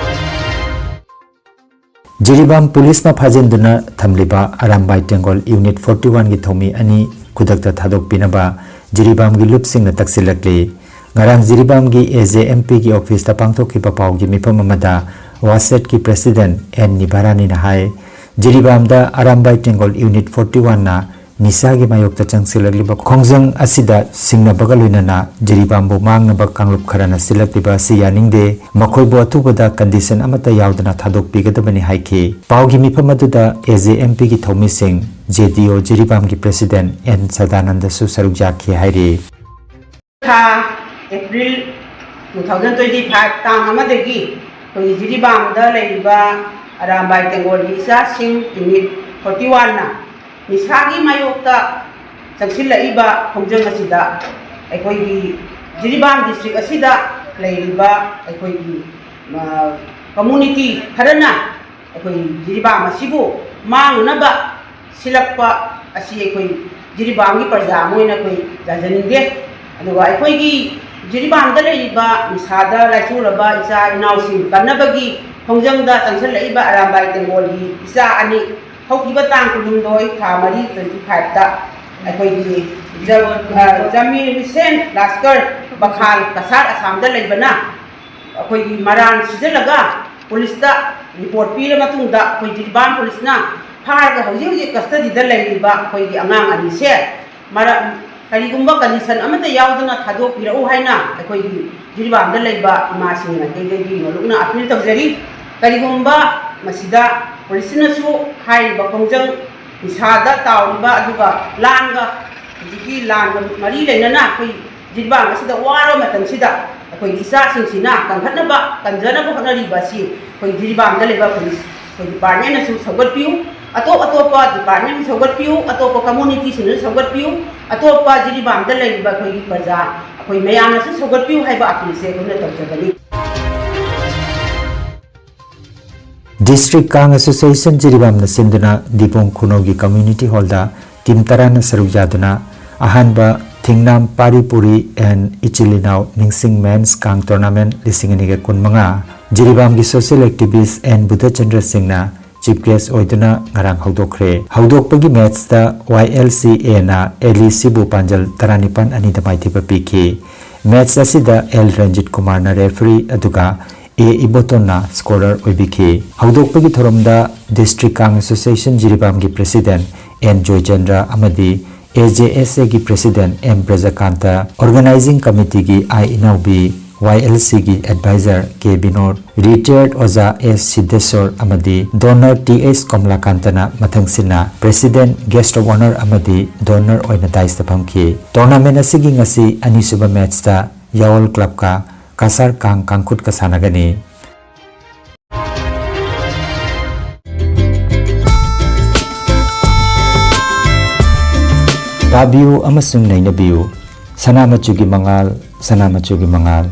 ꯖꯤꯔꯤꯕꯥꯝ ꯄꯨꯂꯤꯁꯅ ꯐꯥꯖꯤꯟꯗꯨꯅ ꯊꯝꯂꯤꯕ ꯑꯔꯥꯝꯕꯥꯏ ꯇꯦꯡꯒꯣꯜ Unit forty oneꯒꯤ ꯊꯧꯃꯤ ꯑꯅꯤ ꯈꯨꯗꯛꯇ ꯊꯥꯗꯣꯛꯄꯤꯅꯕ ꯖꯤꯔꯤꯕꯥꯝꯒꯤ ꯂꯨꯞꯁꯤꯡꯅ ꯇꯛꯁꯤꯜꯂꯛꯂꯤ꯫ ꯉꯔꯥꯡ ꯖꯤꯔꯤꯕꯥꯝꯒꯤ AJMPꯒꯤ officeꯇ ꯄꯥꯡꯊꯣꯛꯈꯤꯕ ꯄꯥꯎꯒꯤ ꯃꯤꯐꯝ ꯑꯃꯗ WASETꯀꯤ president N ꯅꯤꯚꯥꯔꯥꯅꯤꯅ ꯍꯥꯏ, ꯖꯤꯔꯤꯕꯥꯝꯗ ꯑꯔꯥꯝꯕꯥꯏ ꯇꯦꯡꯒꯣꯜ Unit forty oneꯅ ꯅꯤꯁꯥꯒꯤ ꯃꯥꯌꯣꯛꯇ ꯆꯪꯁꯤꯜꯂꯛꯂꯤꯕ ꯈꯣꯡꯖꯪ ꯑꯁꯤꯗ ꯁꯤꯡꯅꯕꯒ ꯂꯣꯏꯅꯅ ꯖꯤꯔꯤꯕꯥꯝꯕꯨ ꯃꯥꯡꯅꯕ ꯀꯥꯡꯂꯨꯞ ꯈꯔꯅ ꯁꯤꯜꯂꯛꯂꯤꯕ ꯑꯁꯤ ꯌꯥꯅꯤꯡꯗꯦ꯫ ꯃꯈꯣꯏꯕꯨ ꯑꯊꯨꯕꯗ ꯀꯟꯗꯤꯁꯟ ꯑꯃꯠꯇ ꯌꯥꯎꯗꯅ ꯊꯥꯗꯣꯛꯄꯤꯒꯗꯕꯅꯤ ꯍꯥꯏꯈꯤ꯫ ꯄꯥꯎꯒꯤ ꯃꯤꯐꯝ ꯑꯗꯨꯗ ꯑꯦ ꯖꯦ ꯑꯦꯝ ꯄꯤꯒꯤ ꯊꯧꯃꯤꯁꯤꯡ, ꯖꯦ ꯗꯤ ꯑꯣ ꯖꯤꯔꯤꯕꯥꯝꯒꯤ ꯄ꯭ꯔꯦꯁꯤꯗꯦꯟꯠ ꯑꯦꯟ ꯁꯗꯥꯅꯟꯗꯁꯨ ꯁꯔꯨꯛ ꯌꯥꯈꯤ ꯍꯥꯏꯔꯤ꯫ ꯊꯥ April two thousand twenty five ꯇꯥꯡ ꯑꯃꯗꯒꯤ ꯑꯩꯈꯣꯏꯒꯤ ꯖꯤꯔꯤꯕꯥꯝꯗ ꯂꯩꯔꯤꯕ ꯑꯔꯥꯝꯕꯥꯏ ꯇꯦꯡꯒꯣꯜꯒꯤ ꯏꯆꯥꯁꯤꯡ ꯌꯨꯅꯤꯠ forty one ꯅ ꯅꯤꯁꯥꯒꯤ ꯃꯥꯌꯣꯛꯇ ꯆꯪꯁꯤꯜꯂꯛꯏꯕ ꯈꯣꯡꯖꯪ ꯑꯁꯤꯗ ꯑꯩꯈꯣꯏꯒꯤ ꯖꯤꯔꯤꯕꯥꯝ ꯗꯤꯁꯇ꯭ꯔꯤꯛ ꯑꯁꯤꯗ ꯂꯩꯔꯤꯕ ꯑꯩꯈꯣꯏꯒꯤ, ꯑ, ꯀꯝꯃꯨꯅꯤꯇꯤ ꯈꯔꯅ ꯑꯩꯈꯣꯏ ꯖꯤꯔꯤꯕꯥꯝ ꯑꯁꯤꯕꯨ ꯃꯥꯡꯅꯅꯕ ꯁꯤꯜꯂꯛꯄ ꯑꯁꯤ ꯑꯩꯈꯣꯏ ꯖꯤꯔꯤꯕꯥꯝꯒꯤ ꯄ꯭ꯔꯖꯥ ꯑꯃ ꯑꯣꯏꯅ ꯑꯩꯈꯣꯏ ꯌꯥꯖꯅꯤꯡꯗꯦ꯫ ꯑꯗꯨꯒ ꯑꯩꯈꯣꯏꯒꯤ ꯖꯤꯔꯤꯕꯥꯝꯗ ꯂꯩꯔꯤꯕ ꯅꯤꯁꯥꯗ ꯂꯥꯏꯆꯨꯔꯕ ꯏꯆꯥ ꯏꯅꯥꯎꯁꯤꯡ ꯀꯟꯅꯕꯒꯤ ꯈꯣꯡꯖꯪꯗ ꯆꯪꯁꯤꯜꯂꯛꯏꯕ ꯑꯔꯥꯝꯕꯥꯏ ꯇꯦꯡꯒꯣꯜꯒꯤ ꯏꯆꯥ ꯑꯅꯤ ꯍꯧꯈꯤꯕ ꯇꯥꯡ ꯀꯨꯟꯍꯨꯝꯗꯣꯏ ꯊꯥ ꯃꯔꯤ twenty five ꯇ ꯑꯩꯈꯣꯏꯒꯤ ꯖ-, ꯑ, ꯖꯃꯤꯔ ꯍꯨꯁꯦꯟ ꯂꯥꯁꯀꯔ ꯕꯈꯥꯜ ꯀꯁꯥꯔ ꯑꯁꯥꯝꯗ ꯂꯩꯕꯅ ꯑꯩꯈꯣꯏꯒꯤ ꯃꯔꯥꯟ ꯁꯤꯖꯤꯜꯂꯒ ꯄꯨꯂꯤꯁꯇ ꯔꯤꯄꯣꯔꯠ ꯄꯤꯔ ꯃꯇꯨꯡꯗ ꯑꯩꯈꯣꯏ ꯖꯤꯔꯤꯕꯥꯝ ꯄꯨꯂꯤꯁꯅ ꯐꯥꯔꯒ ꯍꯧꯖꯤꯛ ꯍꯧꯖꯤꯛ ꯀꯁꯇꯗꯤꯗ ꯂꯩꯔꯤꯕ ꯑꯩꯈꯣꯏꯒꯤ ꯑꯉꯥꯡ ꯑꯅꯤꯁꯦ ꯃꯔ-, ꯀꯔꯤꯒꯨꯝꯕ ꯀꯟꯗꯤꯁꯟ ꯑꯃꯠꯇ ꯌꯥꯎꯗꯅ ꯊꯥꯗꯣꯛꯄꯤꯔꯛꯎ ꯍꯥꯏꯅ ꯑꯩꯈꯣꯏꯒꯤ ꯖꯤꯔꯤꯕꯥꯝꯗ ꯂꯩꯕ ꯏꯃꯥꯁꯤꯡ ꯃꯥꯏꯀꯩꯗꯒꯤ ꯉꯣꯂꯨꯛꯅ ꯑꯄꯤꯜ ꯇꯧꯖꯔꯤ꯫ ꯀꯔꯤꯒꯨꯝꯕ ꯃꯁꯤꯗ ꯄꯨꯂꯤꯁꯅꯁꯨ ꯍꯥꯏꯔꯤꯕ ꯈꯣꯡꯖꯪ ꯅꯤꯁꯥꯗ ꯇꯥꯎꯔꯤꯕ ꯑꯗꯨꯒ ꯂꯥꯟꯒ, ꯍꯧꯖꯤꯛꯀꯤ ꯂꯥꯟꯒ ꯃꯔꯤ ꯂꯩꯅꯅ ꯑꯩꯈꯣꯏ ꯖꯤꯔꯤꯕꯥꯝ ꯑꯁꯤꯗ ꯋꯥꯔꯕ ꯃꯇꯝꯁꯤꯗ ꯑꯩꯈꯣꯏꯒꯤ ꯏꯆꯥꯁꯤꯡꯁꯤꯅ ꯀꯟꯈꯠꯅꯕ, ꯀꯟꯖꯅꯕ ꯍꯣꯠꯅꯔꯤꯕ ꯑꯁꯤ ꯑꯩꯈꯣꯏ ꯖꯤꯔꯤꯕꯥꯝꯗ ꯂꯩꯕ ꯄꯨꯂꯤꯁ ꯑꯩꯈꯣꯏ ꯗꯤꯄꯥꯔꯠꯃꯦꯟꯅꯁꯨ ꯁꯧꯒꯠꯄꯤꯌꯨ, ꯑꯇꯣꯞ ꯑꯇꯣꯞꯄ ꯗꯤꯄꯥꯔꯠꯃꯦꯟ ꯁꯧꯒꯠꯄꯤꯌꯨ, ꯑꯇꯣꯞꯄ ꯀꯝꯃꯨꯅꯤꯇꯤꯁꯤꯡꯅꯁꯨ ꯁꯧꯒꯠꯄꯤꯌꯨ, ꯑꯇꯣꯞꯄ ꯖꯤꯔꯤꯕꯥꯝꯗ ꯂꯩꯔꯤꯕ ꯑꯩꯈꯣꯏꯒꯤ ꯄ꯭ꯔꯖꯥ ꯑꯩꯈꯣꯏ ꯃꯌꯥꯝꯅꯁꯨ ꯁꯧꯒꯠꯄꯤꯌꯨ ꯍꯥꯏꯕ ꯑꯄꯤꯜꯁꯦ ꯑꯩꯈꯣꯏꯅ ꯇꯧꯖꯕꯅꯤ꯫ ꯗꯤꯁꯇ꯭ꯔꯤꯛ ꯀꯥꯡ ꯑꯦꯁꯣꯁꯤꯌꯦꯁꯟ ꯖꯤꯔꯤꯕꯥꯝꯅ ꯁꯤꯟꯗꯨꯅ ꯗꯤꯕꯣꯡ ꯈꯨꯅꯧꯒꯤ ꯀꯝꯃ꯭ꯌꯨꯅꯤꯇꯤ ꯍꯣꯜꯗ ꯇꯤꯝ ꯇꯔꯥꯅ ꯁꯔꯨꯛ ꯌꯥꯗꯨꯅ ꯑꯍꯥꯟꯕ ꯊꯤꯡꯅꯥꯝ ꯄꯥꯔꯤ ꯄꯨꯔꯤ ꯑꯦꯟ ꯏꯆꯤꯜ ꯏꯅꯥꯎ ꯅꯤꯡꯁꯤꯡ ꯃꯦꯟꯁ ꯀꯥꯡ ꯇꯣꯔꯅꯥꯃꯦꯟꯠ ꯂꯤꯁꯤꯡ ꯑꯅꯤꯒ ꯀꯨꯟꯃꯉꯥ ꯖꯤꯔꯤꯕꯥꯝꯒꯤ ꯁꯣꯁꯤꯌꯦꯜ ꯑꯦꯛꯇꯤꯚꯤꯁꯠ ꯑꯦꯟ ꯕꯨꯙꯆꯟꯗ꯭ꯔ ꯁꯤꯡꯅ ꯆꯤꯐ ꯒꯦꯁ ꯑꯣꯏꯗꯨꯅ ꯉꯔꯥꯡ ꯍꯧꯗꯣꯛꯈ꯭ꯔꯦ꯫ ꯍꯧꯗꯣꯛꯄꯒꯤ ꯃꯦꯠꯁꯇ ꯋꯥꯏ ꯑꯦꯜ ꯁꯤ ꯑꯦꯅ ꯑꯦꯜ ꯏ ꯁꯤꯕꯨ ꯄꯥꯟꯖꯜ ꯇꯔꯥꯅꯤꯄꯥꯟ ꯑꯅꯤꯗ ꯃꯥꯏꯊꯤꯕ ꯄꯤꯈꯤ꯫ ꯃꯦꯠꯁ ꯑꯁꯤꯗ ꯑꯦꯜ ꯔꯟꯖꯤꯠ ꯀꯨꯃꯥꯔꯅ ꯔꯦꯐ꯭ꯔꯤ ꯑꯗꯨꯒ ꯑꯦ ꯏꯕꯣꯇꯣꯟꯅ ꯁ꯭ꯀꯣꯔꯔ ꯑꯣꯏꯕꯤꯈꯤ꯫ ꯍꯧꯗꯣꯛꯄꯒꯤ ꯊꯧꯔꯝꯗ ꯗꯤꯁꯇ꯭ꯔꯤꯛ ꯀꯥꯡ ꯑꯦꯁꯣꯁꯤꯌꯦꯁꯟ ꯖꯤꯔꯤꯕꯥꯝꯒꯤ ꯄ꯭ꯔꯦꯁꯤꯗꯦꯟꯠ ꯑꯦꯟ ꯖꯣꯏꯆꯟꯗ꯭ꯔ ꯑꯃꯗꯤ ꯑꯦ ꯖꯦ ꯑꯦꯁ ꯑꯦꯒꯤ President ꯑꯦꯝ ꯕ꯭ꯔꯖꯀꯥꯟꯇ, Organizing Committeeꯒꯤ ꯑꯥꯏ ꯏꯅꯥꯎꯕꯤ, ꯋꯥꯏ ꯑꯦꯜ ꯁꯤꯒꯤ Advisor ꯀꯦ ꯕꯤꯅꯣꯗ, Retired ꯑꯣꯖꯥ ꯑꯦꯁ ꯁꯤꯗꯦꯁꯣꯔ ꯑꯃꯗꯤ Donor ꯇꯤ ꯑꯩꯆ ꯀꯃꯂꯥꯀꯥꯟꯇꯅ ꯃꯊꯪꯁꯤꯠꯅ President, Guest of Honour ꯑꯃꯗꯤ Donor ꯑꯣꯏꯅ dais ꯐꯝꯈꯤ꯫ Tournament ꯑꯁꯤꯒꯤ ꯉꯁꯤ ꯑꯅꯤꯁꯨꯕ matchꯇ ꯌꯥꯋꯜ Clubꯀ ꯀꯁꯥꯔ ꯀꯥꯡ ꯀꯥꯡꯈꯨꯠꯀ ꯁꯥꯟꯅꯒꯅꯤ꯫ ꯇꯥꯕꯤꯌꯨ ꯑꯃꯁꯨꯡ ꯅꯩꯅꯕꯤꯌꯨ꯫ ꯁꯅꯥ ꯃꯆꯨꯒꯤ ꯃꯉꯥꯜ, ꯁꯅꯥ ꯃꯆꯨꯒꯤ ꯃꯉꯥꯜ꯫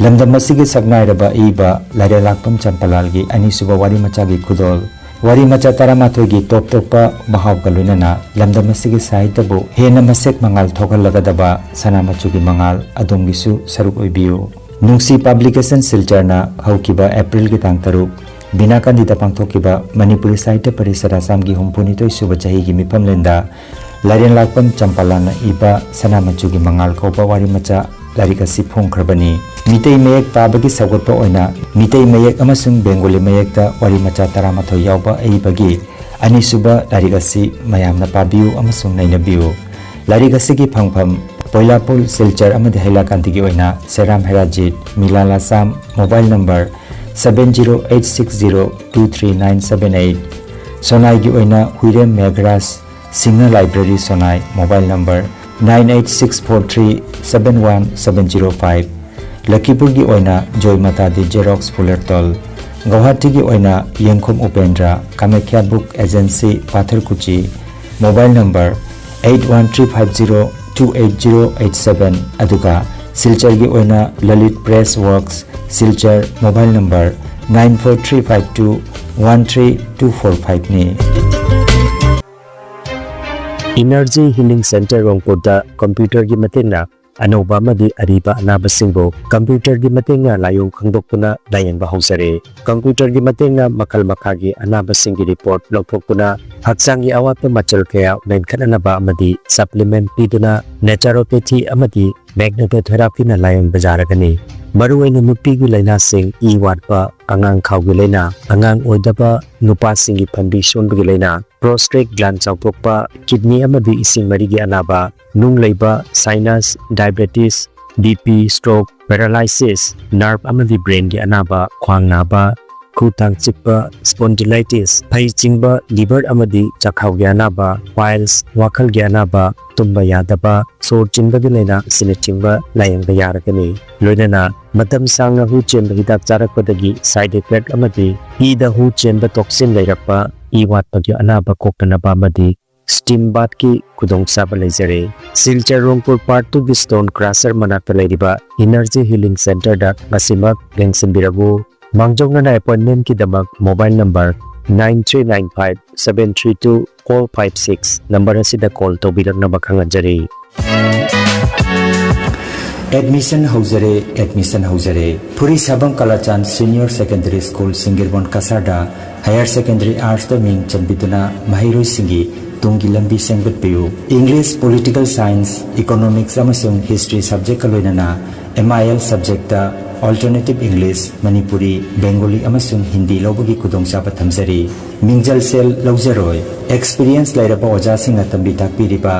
ꯂꯝꯗꯝ ꯑꯁꯤꯒꯤ ꯁꯛꯅꯥꯏꯔꯕ ꯑꯏꯕ ꯂꯥꯏꯔꯦꯜꯂꯥꯛꯄꯝ ꯆꯝꯄꯂꯥꯜꯒꯤ ꯑꯅꯤꯁꯨꯕ ꯋꯥꯔꯤ ꯃꯆꯥꯒꯤ ꯈꯨꯗꯣꯜ꯫ ꯋꯥꯔꯤ ꯃꯆꯥ ꯇꯔꯥꯃꯥꯊꯣꯏꯒꯤ ꯇꯣꯞ ꯇꯣꯞꯄ ꯃꯍꯥꯎꯒ ꯂꯣꯏꯅꯅ ꯂꯝꯗꯝ ꯑꯁꯤꯒꯤ ꯁꯥꯍꯤꯇ꯭ꯌꯕꯨ ꯍꯦꯟꯅ ꯃꯁꯦꯛ ꯃꯉꯥꯜ ꯊꯣꯛꯍꯜꯂꯒꯗꯕ ꯁꯅꯥ ꯃꯆꯨꯒꯤ ꯃꯉꯥꯜ ꯑꯗꯣꯝꯒꯤꯁꯨ ꯁꯔꯨꯛ ꯑꯣꯏꯕꯤꯌꯨ꯫ ꯅꯨꯡꯁꯤ Publication ꯁꯤꯜꯆꯔꯅ ꯍꯧꯈꯤꯕ Aprilꯒꯤ ꯇꯥꯡ ꯇꯔꯨꯛ, ꯕꯤꯅꯥꯀꯥꯟꯗꯤꯗ ꯄꯥꯡꯊꯣꯛꯈꯤꯕ ꯃꯅꯤꯄꯨꯔꯤ ꯁꯥꯍꯤꯇ꯭ꯌ ꯄꯔꯤꯁꯠ ꯑꯁꯥꯝꯒꯤ ꯍꯨꯝꯐꯨꯅꯤꯊꯣꯏ ꯁꯨꯕ ꯆꯍꯤꯒꯤ ꯃꯤꯐꯝꯂꯦꯟꯗ ꯂꯥꯏꯔꯦꯟꯂꯥꯛꯄꯝ ꯆꯝꯄꯥꯂꯥꯅ ꯏꯕ ꯁꯅꯥ ꯃꯆꯨꯒꯤ ꯃꯉꯥꯜ ꯀꯧꯕ ꯋꯥꯔꯤ ꯃꯆꯥ ꯂꯥꯏꯔꯤꯛ ꯑꯁꯤ ꯐꯣꯡꯈ꯭ꯔꯕꯅꯤ꯫ ꯃꯤꯇꯩ ꯃꯌꯦꯛ ꯄꯥꯕꯒꯤ ꯁꯧꯒꯠꯄ ꯑꯣꯏꯅ ꯃꯤꯇꯩ ꯃꯌꯦꯛ ꯑꯃꯁꯨꯡ ꯕꯦꯡꯒꯣꯂꯤ ꯃꯌꯦꯛꯇ ꯋꯥꯔꯤ ꯃꯆꯥ ꯇꯔꯥꯃꯥꯊꯣꯏ ꯌꯥꯎꯕ ꯑꯏꯕꯒꯤ ꯑꯅꯤꯁꯨꯕ ꯂꯥꯏꯔꯤꯛ ꯑꯁꯤ ꯃꯌꯥꯝꯅ ꯄꯥꯕꯤꯌꯨ ꯑꯃꯁꯨꯡ ꯅꯩꯅꯕꯤꯌꯨ꯫ ꯂꯥꯏꯔꯤꯛ ꯑꯁꯤꯒꯤ ꯐꯪꯐꯝ ꯄꯣꯏꯂꯥꯄꯨꯜ, ꯁꯤꯜꯆꯔ ꯑꯃꯗꯤ ꯍꯩꯂꯥꯀꯥꯟꯗꯤꯒꯤ ꯑꯣꯏꯅ ꯁꯦꯔꯥꯝ ꯍꯦꯔꯥꯖꯤꯠ, ꯃꯤꯂꯥ ꯂꯥꯁꯥꯝ, mobile number seven zero eight six zero two three nine seven eight꯫ ꯁꯣꯅꯥꯏꯒꯤ ꯑꯣꯏꯅ ꯍꯨꯏꯔꯦꯝ ꯃꯦꯘꯔꯥꯖ, Singh Library ꯁꯣꯅꯥꯏ, mobile number nine eight six four three seven one seven zero five꯫ ꯂꯈꯤꯄꯨꯔꯒꯤ ꯑꯣꯏꯅ ꯖꯣꯏꯃꯇꯥꯗꯤ Xerox ꯐꯨꯂꯔꯇꯣꯜ꯫ ꯒꯧꯍꯥꯇꯤꯒꯤ ꯑꯣꯏꯅ ꯌꯦꯡꯈꯨꯝ Upendra, ꯀꯥꯃꯦꯈ꯭ꯌꯥ Book Agency, ꯄꯥꯊꯔꯀꯨꯆꯤ, mobile number eight one three five zero two eight zero eight seven꯫ ꯑꯗꯨꯒ ꯁꯤꯜꯆꯔꯒꯤ ꯑꯣꯏꯅ Lalit Press Works, Silchar, mobile number nine four three five two one three two four five ꯅꯤ꯫ Energy Healing Centre ꯔꯣꯡꯄꯨꯔꯗ computerꯒꯤ ꯃꯇꯦꯡꯅ ꯑꯅꯧꯕ ꯑꯃꯗꯤ ꯑꯔꯤꯕ ꯑꯅꯥꯕꯁꯤꯡꯕꯨ computerꯒꯤ ꯃꯇꯦꯡꯅ ꯂꯥꯏꯑꯣꯡ ꯈꯪꯗꯣꯛꯇꯨꯅ ꯂꯥꯌꯦꯡꯕ ꯍꯧꯖꯔꯦ꯫ Computerꯒꯤ ꯃꯇꯦꯡꯅ ꯃꯈꯜ ꯃꯈꯥꯒꯤ ꯑꯅꯥꯕꯁꯤꯡꯒꯤ report ꯂꯧꯊꯣꯛꯇꯨꯅ, ꯍꯛꯆꯥꯡꯒꯤ ꯑꯋꯥꯠꯄ ꯃꯆꯜ ꯀꯌꯥ ꯃꯦꯟꯈꯠꯅꯅꯕ ꯑꯃꯗꯤ supplement ꯄꯤꯗꯨꯅ, naturopathy ꯑꯃꯗꯤ magnetotherapyꯅ ꯂꯥꯌꯦꯡꯕ ꯌꯥꯔꯒꯅꯤ꯫ ꯃꯔꯨꯑꯣꯏꯅ ꯅꯨꯄꯤꯒꯤ ꯂꯥꯏꯅꯥꯁꯤꯡ, ꯏ ꯋꯥꯠꯄ, ꯑꯉꯥꯡ ꯈꯥꯎꯒꯤ ꯂꯥꯏꯅꯥ, ꯑꯉꯥꯡ ꯑꯣꯏꯗꯕ, ꯅꯨꯄꯥꯁꯤꯡꯒꯤ ꯐꯟꯕꯤ ꯁꯣꯟꯕꯒꯤ ꯂꯥꯏꯅꯥ, prostate gland ꯆꯥꯎꯊꯣꯛꯄ, kidney ꯑꯃꯗꯤ ꯏꯁꯤꯡ ꯃꯔꯤꯒꯤ ꯑꯅꯥꯕ, ꯅꯨꯡ ꯂꯩꯕ, sinus, diabetes, B P, stroke, paralysis, nerve ꯑꯃꯗꯤ brainꯒꯤ ꯑꯅꯥꯕ, ꯈ꯭ꯋꯥꯡ ꯅꯥꯕ, ꯈꯨ ꯊꯥꯡ ꯆꯤꯛꯄ, spondylitis, ꯐꯩ ꯆꯤꯡꯕ, liver ꯑꯃꯗꯤ ꯆꯥꯛꯈꯥꯎꯒꯤ ꯑꯅꯥꯕ, piles, ꯋꯥꯈꯜꯒꯤ ꯑꯅꯥꯕ, ꯇꯨꯝꯕ ꯌꯥꯗꯕ, ꯁꯣꯔ ꯆꯤꯟꯕꯒꯤ ꯂꯥꯏꯅꯥ ꯑꯁꯤꯅꯆꯤꯡꯕ ꯂꯥꯌꯦꯡꯕ ꯌꯥꯔꯒꯅꯤ꯫ ꯂꯣꯏꯅꯅ ꯃꯇꯝ ꯁꯥꯡꯅ ꯍꯨ ꯆꯦꯟꯕ ꯍꯤꯗꯥꯛ ꯆꯥꯔꯛꯄꯗꯒꯤ side effect ꯑꯃꯗꯤ ꯏꯗ ꯍꯨ ꯆꯦꯟꯕ toxin ꯂꯩꯔꯛꯄ, ꯏ ꯋꯥꯠꯄꯒꯤ ꯑꯅꯥꯕ ꯀꯣꯛꯇꯅꯕ ꯑꯃꯗꯤ steam bathꯀꯤ ꯈꯨꯗꯣꯡꯆꯥꯕ ꯂꯩꯖꯔꯦ꯫ ꯁꯤꯜꯆꯔ ꯔꯣꯡꯄꯨꯔ Part Twoꯒꯤ stone crusher ꯃꯅꯥꯛꯇ ꯂꯩꯔꯤꯕ Energy Healing Centreꯗ ꯉꯁꯤꯃꯛ ꯂꯦꯡꯁꯤꯟꯕꯤꯔꯛꯎ꯫ ꯃꯥꯡꯖꯧꯅꯅ appointmentꯀꯤꯗꯃꯛ mobile number nine three nine five seven three two four five six number ꯑꯁꯤꯗ call ꯇꯧꯕꯤꯔꯛꯅꯕ ꯈꯪꯍꯟꯖꯔꯤ꯫ Admission ꯍꯧꯖꯔꯦ, admission ꯍꯧꯖꯔꯦ꯫ ꯐꯨꯔꯤꯁꯥꯕꯝ ꯀꯂꯥꯆꯥꯟ Senior Secondary School ꯁꯤꯡꯒꯤꯔꯕꯣꯟ ꯀꯁꯥꯔꯗ Higher Secondary Artsꯇ ꯃꯤꯡ ꯆꯟꯕꯤꯗꯨꯅ ꯃꯍꯩꯔꯣꯏꯁꯤꯡꯒꯤ ꯇꯨꯡꯒꯤ ꯂꯝꯕꯤ ꯁꯦꯝꯒꯠꯄꯤꯌꯨ꯫ English, Political Science, Economics ꯑꯃꯁꯨꯡ History subjectꯀ ꯂꯣꯏꯅꯅ M I L subjectꯇ Alternative English, Manipuri, Bengali ꯑꯃꯁꯨꯡ ꯍꯤꯟꯗꯤ ꯂꯧꯕꯒꯤ ꯈꯨꯗꯣꯡꯆꯥꯕ ꯊꯝꯖꯔꯤ꯫ ꯃꯤꯡꯖꯜ ꯁꯦꯜ ꯂꯧꯖꯔꯣꯏ꯫ Experience ꯂꯩꯔꯕ ꯑꯣꯖꯥꯁꯤꯡꯅ ꯇꯝꯕꯤ ꯇꯥꯛꯄꯤꯔꯤꯕ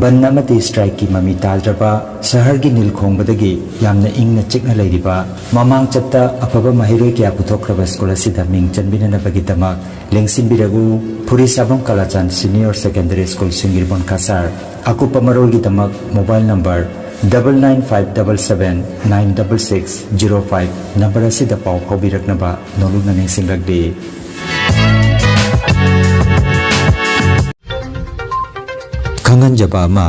ꯕꯟ ꯑꯃꯗꯤ strikeꯀꯤ ꯃꯃꯤ ꯇꯥꯗ꯭ꯔꯕ ꯁꯍꯔꯒꯤ ꯅꯤꯜ ꯈꯣꯡꯕꯗꯒꯤ ꯌꯥꯝꯅ ꯏꯪꯅ ꯆꯤꯛꯅ ꯂꯩꯔꯤꯕ, ꯃꯃꯥꯡ ꯆꯠꯇ ꯑꯐꯕ ꯃꯍꯩꯔꯣꯏ ꯀꯌꯥ ꯄꯨꯊꯣꯛꯈ꯭ꯔꯕ school ꯑꯁꯤꯗ ꯃꯤꯡ ꯆꯟꯕꯤꯅꯅꯕꯒꯤꯗꯃꯛ ꯂꯦꯡꯁꯤꯟꯕꯤꯔꯛꯎ꯫ ꯐꯨꯔꯤꯁꯥꯕꯝ ꯀꯂꯥꯆꯥꯟ Senior Secondary School ꯁꯤꯡꯒꯤꯔꯕꯣꯟ ꯀꯁꯥꯔ꯫ ꯑꯀꯨꯞꯄ ꯃꯔꯣꯜꯒꯤꯗꯃꯛ mobile number double nine five double seven nine double six zero five number ꯑꯁꯤꯗ ꯄꯥꯎ ꯐꯥꯎꯕꯤꯔꯛꯅꯕ ꯅꯣꯂꯨꯛꯅ ꯅꯤꯡꯁꯤꯡꯂꯛꯂꯤ꯫ ꯈꯪꯍꯟꯖꯕ ꯑꯃ,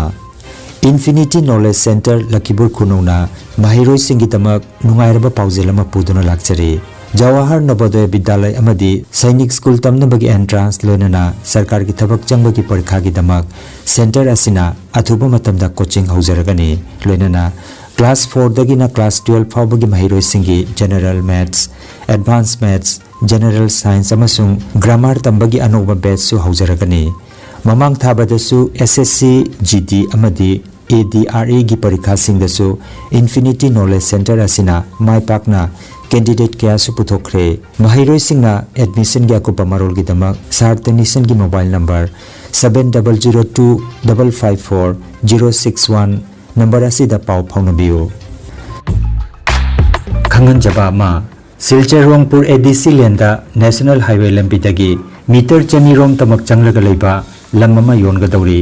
Infinity Knowledge Centre ꯂꯈꯤꯕꯨꯔ ꯈꯨꯅꯧꯅ ꯃꯍꯩꯔꯣꯏꯁꯤꯡꯒꯤꯗꯃꯛ ꯅꯨꯡꯉꯥꯏꯔꯕ ꯄꯥꯎꯖꯦꯜ ꯑꯃ ꯄꯨꯗꯨꯅ ꯂꯥꯛꯆꯔꯤ꯫ ꯖꯋꯥꯍꯔ ꯅꯕꯣꯗꯌ ꯕꯤꯗ꯭ꯌꯥꯂꯌ ꯑꯃꯗꯤ ꯁꯩꯅꯤꯛ ꯁ꯭ꯀꯨꯜ ꯇꯝꯅꯕꯒꯤ entrance ꯂꯣꯏꯅꯅ ꯁꯔꯀꯥꯔꯒꯤ ꯊꯕꯛ ꯆꯪꯕꯒꯤ ꯄꯔꯤꯈꯥꯒꯤꯗꯃꯛ centre ꯑꯁꯤꯅ ꯑꯊꯨꯕ ꯃꯇꯝꯗ coaching ꯍꯧꯖꯔꯒꯅꯤ꯫ ꯂꯣꯏꯅꯅ class fourꯗꯒꯤꯅ class twelve ꯐꯥꯎꯕꯒꯤ ꯃꯍꯩꯔꯣꯏꯁꯤꯡꯒꯤ General Maths, Advanced Maths, General Science ꯑꯃꯁꯨꯡ Grammar ꯇꯝꯕꯒꯤ ꯑꯅꯧꯕ batchꯁꯨ ꯍꯧꯖꯔꯒꯅꯤ꯫ ꯃꯃꯥꯡ ꯊꯥꯕꯗꯁꯨ S S C, G D ꯑꯃꯗꯤ ADRE ꯒꯤ ꯄꯔꯤꯈꯥꯁꯤꯡꯗꯁꯨ Infinity Knowledge Center ꯑꯁꯤꯅ ꯃꯥꯏ ꯄꯥꯛꯅ candidate ꯀꯌꯥꯁꯨ ꯄꯨꯊꯣꯛꯈ꯭ꯔꯦ꯫ ꯃꯍꯩꯔꯣꯏꯁꯤꯡꯅ admission ꯒꯤ ꯑꯀꯨꯞꯄ ꯃꯔꯣꯜꯒꯤꯗꯃꯛ Sir ꯇꯦꯅꯤꯁꯟꯒꯤ mobile number seven double zero two double five four zero six one number ꯑꯁꯤꯗ ꯄꯥꯎ ꯐꯥꯎꯅꯕꯤꯌꯨ꯫ ꯈꯪꯍꯟꯖꯕ ꯑꯃ, Silchar ꯔꯣꯡꯄꯨꯔ ADC ꯂꯦꯟꯗ National Highway ꯂꯝꯕꯤꯗꯒꯤ meter ꯆꯅꯤ ꯔꯣꯝ ꯇꯃꯛ ꯆꯪꯂꯒ ꯂꯩꯕ ꯂꯝ ꯑꯃ ꯌꯣꯟꯒꯗꯧꯔꯤ꯫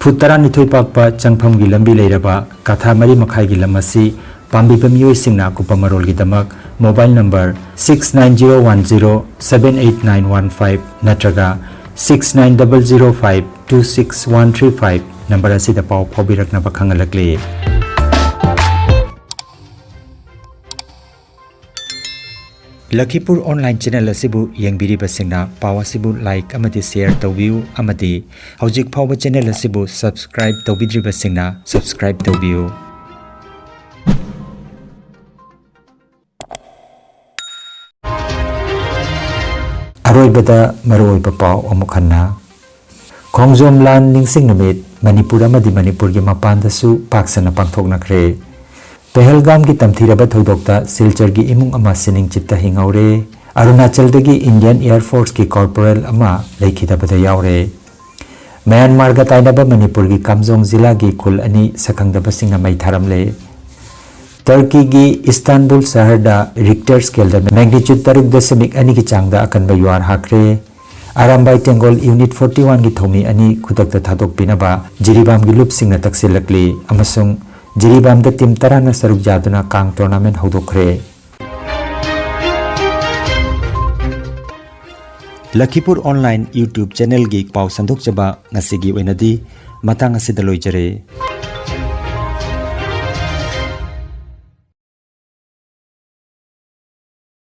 Foot ꯇꯔꯥꯅꯤꯊꯣꯏ ꯄꯥꯛꯄ ꯆꯪꯐꯝꯒꯤ ꯂꯝꯕꯤ ꯂꯩꯔꯕ ꯀꯥꯊꯥ ꯃꯔꯤ ꯃꯈꯥꯏꯒꯤ ꯂꯝ ꯑꯁꯤ ꯄꯥꯝꯕꯤꯕ ꯃꯤꯑꯣꯏꯁꯤꯡꯅ ꯑꯀꯨꯞꯄ ꯃꯔꯣꯜꯒꯤꯗꯃꯛ mobile number six nine zero one zero seven eight nine one five ꯅꯠꯇ꯭ꯔꯒ six nine double zero five two six one three five number ꯑꯁꯤꯗ ꯄꯥꯎ ꯐꯥꯎꯕꯤꯔꯛꯅꯕ ꯈꯪꯍꯜꯂꯛꯂꯤ꯫ ꯂꯈꯤꯄꯨꯔ online channel ꯑꯁꯤꯕꯨ ꯌꯦꯡꯕꯤꯔꯤꯕꯁꯤꯡꯅ ꯄꯥꯎ ꯑꯁꯤꯕꯨ like ꯑꯃꯗꯤ share ꯇꯧꯕꯤꯌꯨ ꯑꯃꯗꯤ ꯍꯧꯖꯤꯛ ꯐꯥꯎꯕ channel ꯑꯁꯤꯕꯨ subscribe ꯇꯧꯕꯤꯗ꯭ꯔꯤꯕꯁꯤꯡꯅ subscribe ꯇꯧꯕꯤꯌꯨ꯫ ꯑꯔꯣꯏꯕꯗ ꯃꯔꯨꯑꯣꯏꯕ ꯄꯥꯎ ꯑꯃꯨꯛ ꯍꯟꯅ꯫ ꯈꯣꯡꯖꯣꯝ ꯂꯥꯟ ꯅꯤꯡꯁꯤꯡ ꯅꯨꯃꯤꯠ ꯃꯅꯤꯄꯨꯔ ꯑꯃꯗꯤ ꯃꯅꯤꯄꯨꯔꯒꯤ ꯃꯄꯥꯟꯗꯁꯨ ꯄꯥꯛ ꯁꯟꯅ ꯄꯥꯡꯊꯣꯛꯅꯈ꯭ꯔꯦ꯫ ꯄꯦꯍꯜꯒꯥꯝꯒꯤ ꯇꯝꯊꯤꯔꯕ ꯊꯧꯗꯣꯛꯇ ꯁꯤꯜꯆꯔꯒꯤ ꯏꯃꯨꯡ ꯑꯃ ꯁꯤꯅꯤꯡ ꯆꯤꯠꯇ ꯍꯤꯡꯍꯧꯔꯦ꯫ ꯑꯔꯨꯅꯥꯆꯜꯗꯒꯤ Indian Air Force ꯀꯤ corporal ꯑꯃ ꯂꯩꯈꯤꯗꯕꯗ ꯌꯥꯎꯔꯦ꯫ ꯃ꯭ꯌꯥꯟꯃꯥꯔꯒ ꯇꯥꯏꯅꯕ ꯃꯅꯤꯄꯨꯔꯒꯤ ꯀꯥꯝꯖꯣꯡ ꯖꯤꯂꯥꯒꯤ ꯈꯨꯜ ꯑꯅꯤ ꯁꯛꯈꯪꯗꯕꯁꯤꯡꯅ ꯃꯩ ꯊꯥꯔꯝꯂꯦ꯫ ꯇꯔꯀꯤꯒꯤ ꯏꯁꯇꯥꯟꯕꯨꯜ ꯁꯍꯔꯗ Richter scale ꯗ magnitude ꯇꯔꯨꯛ ꯗꯁꯃꯤꯛ ꯑꯅꯤꯒꯤ ꯆꯥꯡꯗ ꯑꯀꯟꯕ ꯌꯨꯍꯥꯔ ꯍꯥꯈ꯭ꯔꯦ꯫ ꯑꯔꯥꯝꯕꯥꯏ ꯇꯦꯡꯒꯣꯜ Unit forty one ꯒꯤ ꯊꯧꯃꯤ ꯑꯅꯤ ꯈꯨꯗꯛꯇ ꯊꯥꯗꯣꯛꯄꯤꯅꯕ ꯖꯤꯔꯤꯕꯥꯝꯒꯤ ꯂꯨꯞꯁꯤꯡꯅ ꯇꯛꯁꯤꯜꯂꯛꯂꯤ ꯑꯃꯁꯨꯡ ꯖꯤꯔꯤꯕꯥꯝꯗ team ꯇꯔꯥꯅ ꯁꯔꯨꯛ ꯌꯥꯗꯨꯅ ꯀꯥꯡ tournament ꯍꯧꯗꯣꯛꯈ꯭ꯔꯦ꯫ ꯂꯈꯤꯄꯨꯔ online YouTube channel ꯒꯤ ꯄꯥꯎ ꯁꯟꯗꯣꯛꯆꯕ ꯉꯁꯤꯒꯤ ꯑꯣꯏꯅꯗꯤ ꯃꯇꯥꯡ ꯑꯁꯤꯗ ꯂꯣꯏꯖꯔꯦ꯫